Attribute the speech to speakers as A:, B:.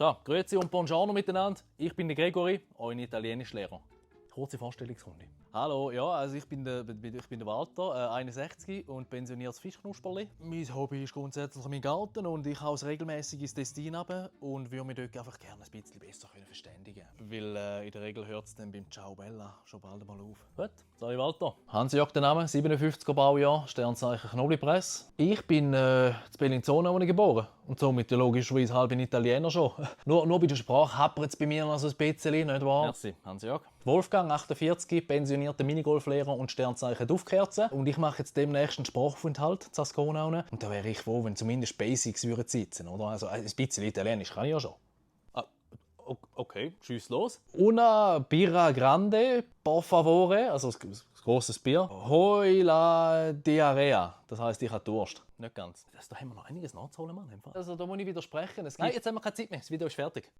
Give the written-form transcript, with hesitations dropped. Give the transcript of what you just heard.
A: So, grüezi und buongiorno miteinander. Ich bin der Gregory, euer Italienischlehrer. Kurze Vorstellungsrunde. Hallo, ja, also ich bin der Walter, 61 und pensioniertes Fischknusperli. Mein Hobby ist grundsätzlich mein Garten und ich haue regelmäßig ins Testin runter und würde mich dort einfach gerne ein bisschen besser verständigen können. Weil in der Regel hört es dann beim Ciao Bella schon bald mal auf. Gut, sorry Walter. Hans-Jörg der Name, 57er Baujahr, Sternzeichen Knoblauchpress. Ich bin in Bellinzona geboren und somit logischerweise halb ein Italiener schon. nur bei der Sprache hapert es bei mir noch so ein bisschen, nicht wahr? Merci, Hans-Jörg. Wolfgang, 48, pensionierter Minigolflehrer und Sternzeichen Duftkerze. Und ich mache jetzt demnächst einen Sprachaufenthalt in Ascona. Und da wäre ich froh, wenn zumindest Basics sitzen würden, oder? Also ein bisschen Italienisch kann ich ja schon. Okay, tschüss los. Una birra grande, por favore, also ein grosses Bier. Hoi la diarrea, das heisst, ich habe Durst. Nicht ganz. Da haben wir noch einiges nachzuholen, Mann. Also da muss ich widersprechen. Nein, jetzt haben wir keine Zeit mehr, das Video ist fertig.